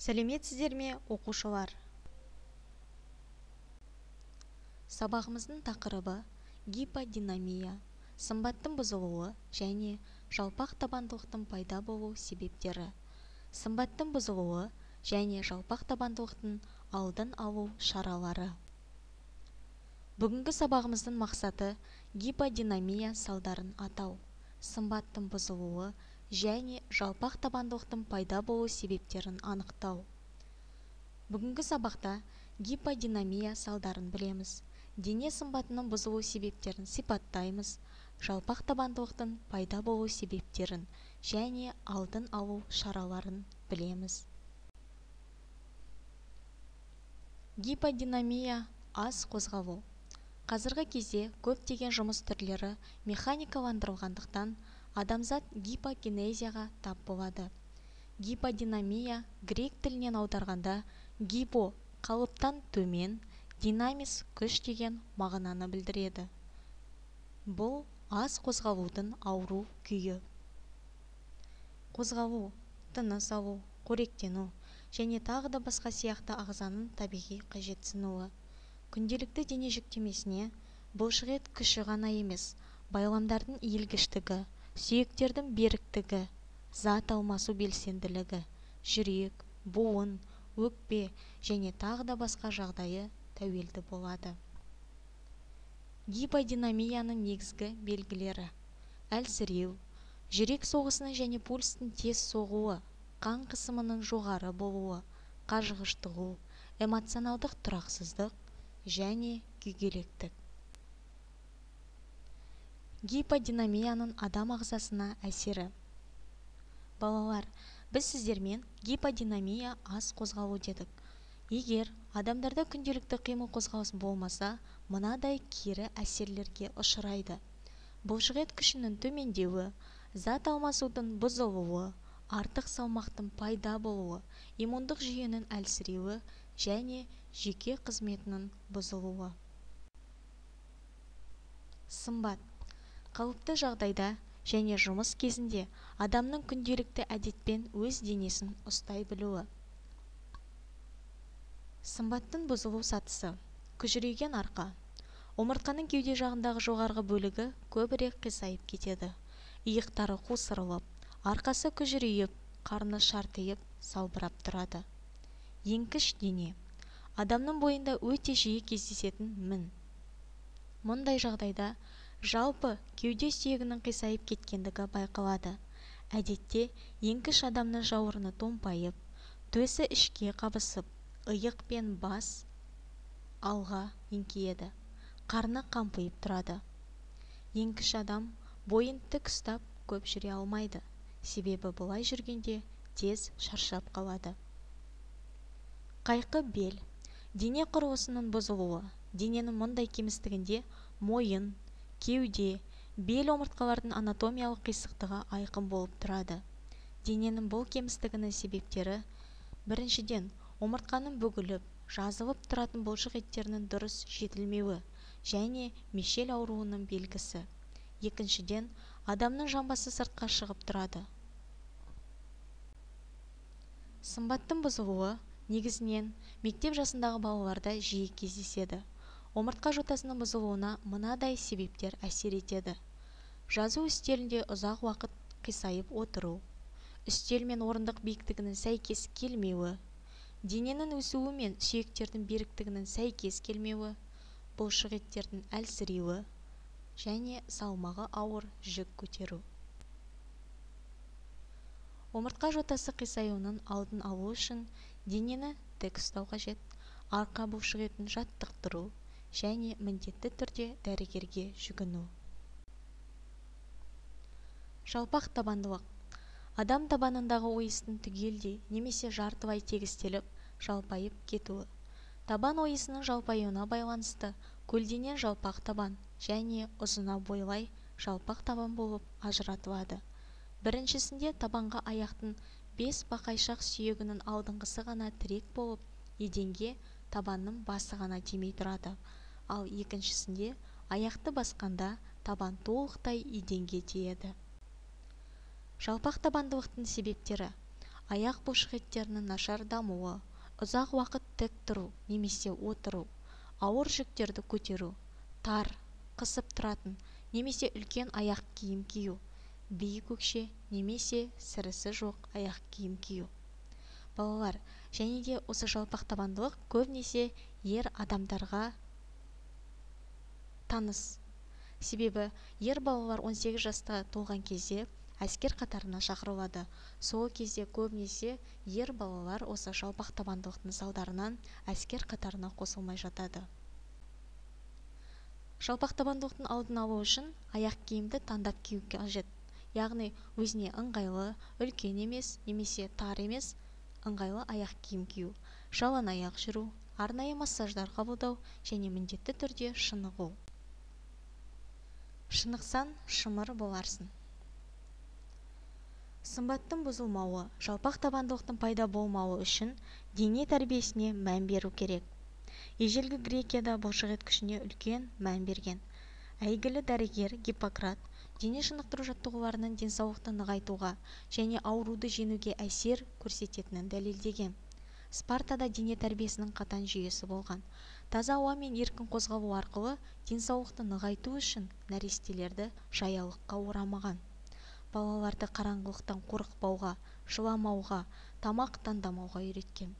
Сәлеметсіздер ме, оқушылар? Сабағымыздың тақырыбы гиподинамия, сымбаттың бұзылуы және жалпақ табандылықтың пайда болу себептері. Сымбаттың бұзылуы және жалпақ табандылықтың алдын алу шаралары. Бүгінгі сабағымыздың мақсаты гиподинамия салдарын атау, сымбаттың бұзылуы және жалпақ табандылықтың пайда болу себептерін анықтау. Бүгінгі сабақта гиподинамия салдарын білеміз, дене сымбатының бұзылу себептерін сипаттаймыз, жалпақ табандылықтың пайда болу себептерін және алдын алу шараларын білеміз. Гиподинамия аз қозғалу. Қазіргі кезде көптеген жұмыс түрлері механикаландырылғандықтан адамзат гипокинезияға тап болады. Гиподинамия грек тілінен аударғанда гипо қалыптан төмен, динамис күш деген мағынаны білдіреді. Бұл аз қозғалудың ауру күйі. Қозғалу, тыныс алу, қоректену және тағы да басқа сияқты ағзаның табиғи қажетсінуі. Күнделікті дене жүктемесіне бұлшықет күші ғана емес, байламдардың иілгіштігі, сүйектердің беріктігі, зат алмасу белсенділігі, жүрек, буын, өкпе және тағы да басқа жағдайы тәуелді болады. Гиподинамияның негізгі белгілері: әлсіреу, жүрек соғысының және пульстің тез соғуы, қан қысымының жоғары болуы, қажығыштығу, эмоционалдық тұрақсыздық және күйгелектік. Гиподинамияның адам ағзасына әсері. Балалар, біз сіздермен гиподинамия аз қозғалу дедік. Егер адамдарда күнделікті қимыл қозғалыс болмаса, мынадай кері әсерлерге ұшырайды. Бұлшықет күшінің төмендеуі, зат алмасудың бұзылуы, артық салмақтың пайда болуы, иммундық жүйенің әлсіреуі және жүйке қызметінің бұзылуы. Сымбат. Қалыпты жағдайда және жұмыс кезінде адамның күнделікті әдетпен өз денесін ұстай білуі. Сымбаттың бұзылу сатысы. Күжірейген арқа. Омыртқаның кеуде жағындағы жоғарғы бөлігі көбірек қисайып кетеді. Иықтары қусырылып, арқасы күжірейіп, қарны шартиып, салбырап тұрады. Еңкіш дене. Адамның бойында өте жиі кездесетін мін. Мұндай жағдайда жалпы кеуде сүйегінің қисайып кеткендігі байқалады. Әдетте еңкіш адамның жауырыны томпайып, төсі ішке қабысып, иық пен бас алға еңкейеді, қарны қампиып тұрады. Еңкіш адам бойын тік ұстап көп жүре алмайды, себебі бұлай жүргенде тез шаршап қалады. Қайқы бел. Дене құрылысының бұзылуы. Дененің мұндай кемістігінде мойын, кеуде, бел омыртқалардың анатомиялық қисықтығы айқын болып тұрады. Дененің бұл кемістігінің себептері: біріншіден, омыртқаның бүгіліп, жазылып тұратын бұлшық еттерінің дұрыс жетілмеуі және мешел ауруының белгісі. Екіншіден, адамның жамбасы сыртқа шығып тұрады. Сымбаттың бұзылуы негізінен мектеп жасындағы балаларда жиі кездеседі. Омыртқа жотасының бұзылуына мынадай себептер әсер етеді. Жазу үстелінде ұзақ уақыт қисайып отыру, үстел мен орындық биіктігінің сәйкес келмеуі, дененің өсуі мен сүйектердің беріктігінің сәйкес келмеуі, бұлшық еттердің әлсіреуі және салмағы ауыр жүк көтеру. Омыртқа жотасы қисаюының алдын алу үшін денені тік ұстау қажет, арқа бұлшық етін жаттықтыру және міндетті түрде дәрігерге жүгіну. Жалпақ табандылық. Адам табанындағы ойыстың түгелдей немесе жартылай тегістеліп, жалпайып кетуі. Табан ойысының жалпаюына байланысты көлденең жалпақ табан және ұзына бойлай жалпақ табан болып ажыратылады. Біріншісінде табанға аяқтың бес бақайшақ сүйегінің алдыңғысы ғана тірек болып, еденге табанның басы ғана тимей тұрады. Ал екіншісінде аяқты басқанда табан толықтай еденге тиеді. Жалпақ табандылықтың себептері: Аяқ бұлшықеттерінің нашар дамуы, ұзақ уақыт тік тұру немесе отыру, ауыр жүктерді көтеру, тар, қысып тұратын немесе үлкен аяқ киім кию, биік өкше немесе сірісі жоқ аяқ киім кию. Балалар, және де осы жалпақ табандылық көбінесе ер адамдарға таныс. Себебі ер балалар 18 жаста толған кезде әскер қатарына шақырылады. Сол кезде көбінесе ер балалар осы жалпақ табандылықтың салдарынан әскер қатарына қосылмай жатады. Жалпақ табандылықтың алдын алу үшін аяқ киімді таңдап кию қажет. Яғни өзіне ыңғайлы, үлкен емес немесе тар емес, ыңғайлы аяқ киім кию, жалаң аяқ жүру, арнайы массаждар қабылдау және міндетті түрде шынығу. Шынықсаң, шымыр боларсың. Сымбаттың бұзылмауы, жалпақ табандылықтың пайда болмауы үшін дене тәрбиесіне мән беру керек. Ежелгі Грекияда бұлшықет күшіне үлкен мән берген. Әйгілі дәрігер Гиппократ дене шынықтыру жаттығуларының денсаулықты нығайтуға және ауруды жеңуге әсер көрсететінін дәлелдеген. Спартада дене тәрбиесінің қатаң жүйесі болған. Таза ауа мен еркін қозғалу арқылы денсаулықты нығайту үшін нәрестелерді жаялыққа орамаған. Балаларды қараңғылықтан қорықпауға, жыламауға, тамақ таңдамауға үйреткен.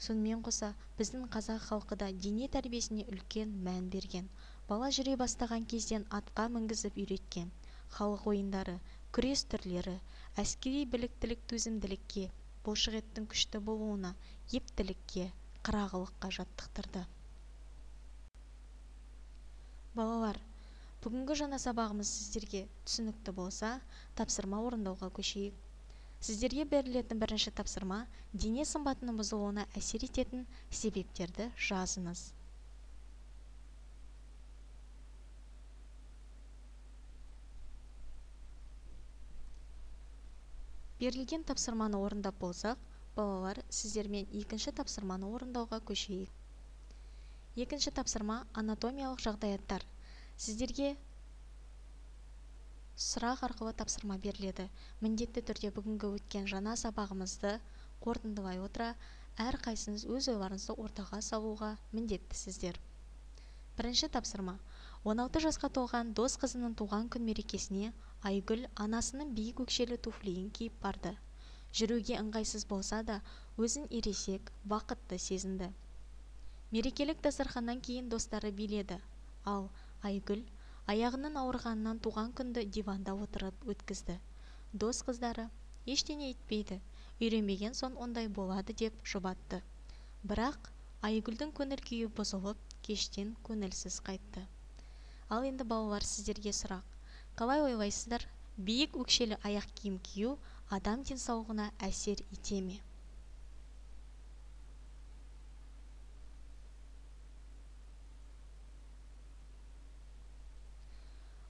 Сонымен қоса, біздің қазақ халқы да дене тәрбиесіне үлкен мән берген. Бала жүре бастаған кезден атқа мінгізіп үйреткен. Халық ойындары, күрес түрлері, әскери біліктілік төзімділікке, бұлшықеттің күшті болуына, ептілікке, қырағылыққа жаттықтырды. Балалар, бүгінгі жаңа сабағымыз сіздерге түсінікті болса, тапсырма орындауға көшейік. Сіздерге берілетін бірінші тапсырма дене сымбатының бұзылуына әсер ететін себептерді жазыңыз. Берілген тапсырманы орындап болсақ, балалар, сіздермен екінші тапсырманы орындауға көшейік. Екінші тапсырма анатомиялық жағдаяттар. Сіздерге сұрақ арқылы тапсырма беріледі. Міндетті түрде бүгінгі өткен жаңа сабағымызды қорытындылай отыра, әрқайсыңыз өз ойларыңызды ортаға салуға міндеттісіздер. Бірінші тапсырма. 16 жасқа толған дос қызының туған күн мерекесіне Айгүл анасының биік өкшелі туфлиін киіп барды. Жүруге ыңғайсыз болса да, өзін ересек, бақытты сезінді. Мерекелік дастарханнан кейін достары биледі. Ал Айгүл аяғының ауырғанынан туған күнді диванда отырып өткізді. Дос қыздары ештеңе етпейді, үйренбеген соң ондай болады деп жұбатты. Бірақ Айгүлдің көңіл күйі бұзылып, кештен көңілсіз қайтты. Ал енді балалар, сіздерге сұрақ. Қалай ойлайсыздар, биік өкшелі аяқ киім кию адам денсаулығына әсер ете ме?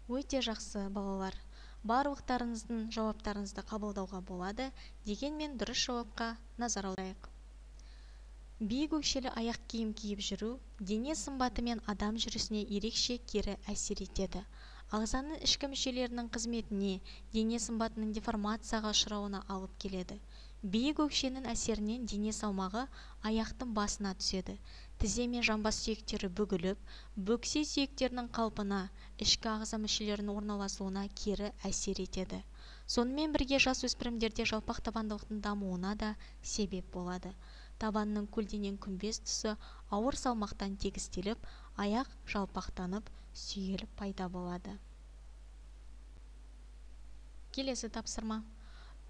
Өте жақсы, балалар. Барлықтарыңыздың жауаптарыңызды қабылдауға болады, дегенмен дұрыс жауапқа назар аударайық. Биік өкшелі аяқ киім киіп жүру дене сымбаты мен адам жүрісіне ерекше кері әсер етеді. Ағзаның ішкі мүшелерінің қызметіне, дене сымбатының деформацияға ұшырауына алып келеді. Биік өкшенің әсерінен дене салмағы аяқтың басына түседі. Тізе мен жамбас сүйектері бүгіліп, бөксе сүйектерінің қалпына, ішкі ағза мүшелерінің орналасуына кері әсер етеді. Сонымен бірге жасөспірімдерде жалпақ табандылықтың дамуына да себеп болады. Табанның көлденең күмбез тұсы ауыр салмақтан тегістеліп, аяқ жалпақтанып, сүйел пайда болады. Келесі тапсырма.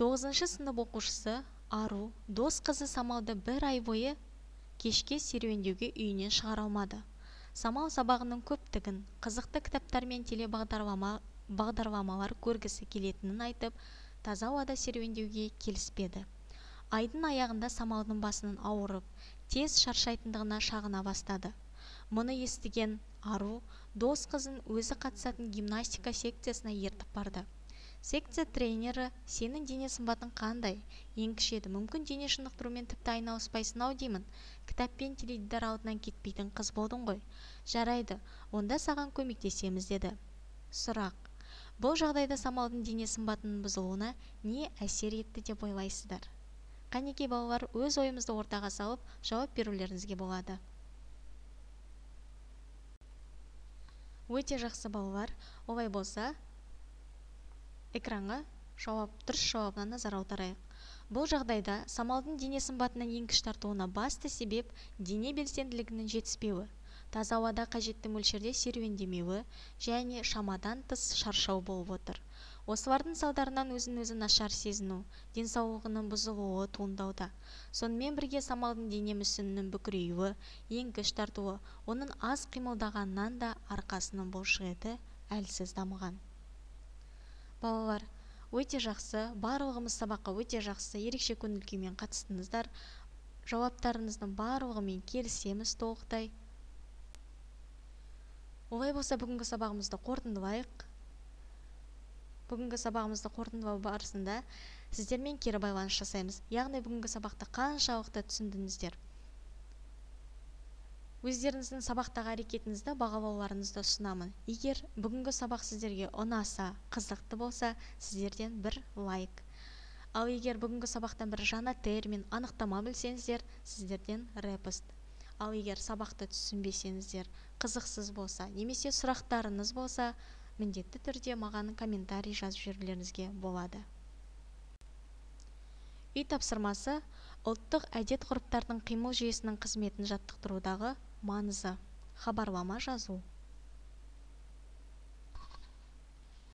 9-шы сынып оқушысы Ару дос қызы Самалды бір ай бойы кешке серуендеуге үйінен шығара алмады. Самал сабағының көптігін, қызықты кітаптар мен телебағдарламалар көргісі келетінін айтып, таза ауада серуендеуге келіспеді. Айдың аяғында Самалдың басының ауырып, тез шаршайтындығына шағына бастады. Мұны естіген Ару дос қызын өзі қатысатын гимнастика секциясына ертіп барды. Секция тренері сенің дене сымбатың қандай, еңкішеді, мүмкін дене шынықтырумен тіпті айналыспайсың ау деймін. Кітаппен теледидар алдынан кетпейтін қыз болдың ғой. Жарайды, онда саған көмектесеміз деді. Сұрақ. Бұл жағдайда Самалдың дене сымбатының бұзылуына не әсер етті деп ойлайсыздар? Қанекей, балалар, өз ойымызды ортаға салып, жауап берулеріңізге болады. Өте жақсы, балалар. Олай болса, экранға жауап, дұрыс жауабына назар аударайық. Бұл жағдайда Самалдың дене сымбатының еңкіш тартуына басты себеп дене белсенділігінің жетіспеуі, таза ауада қажетті мөлшерде серуендемеуі және шамадан тыс шаршау болып отыр. Осылардың салдарынан өзін-өзі нашар сезіну, денсаулығының бұзылуы туындауда. Сонымен бірге Самалдың дене мүсінінің бүкіреюі, еңкіш тартуы, оның аз қимылдағаннан да арқасының бұлшық еті әлсіз дамыған. Балалар, өте жақсы, барлығымыз сабаққа өте жақсы, ерекше көңіл күймен қатыстыңыздар. Жауаптарыңыздың барлығымен келісеміз толықтай. Олай болса, бүгінгі сабағымызды қорытындылайық. Бүгінгі сабағымызды қорытындылау барысында сіздермен кері байланыс жасаймыз. Яғни бүгінгі сабақты қаншалықты түсіндіңіздер? Өздеріңіздің сабақтағы әрекетіңізді бағалауларыңызды ұсынамын. Егер бүгінгі сабақ сіздерге ұнаса, қызықты болса, сіздерден бір лайк. Ал егер бүгінгі сабақтан бір жаңа термин, анықтама білсеңіздер, сіздерден репост. Ал егер сабақты түсінбесеңіздер, қызықсыз болса, немесе сұрақтарыңыз болса, міндетті түрде маған комментарий жазып жіберулеріңізге болады. Үй тапсырмасы: ұлттық әдет-ғұрыптардың қимыл жүйесінің қызметін жаттықтырудағы маңызы. Хабарлама жазу.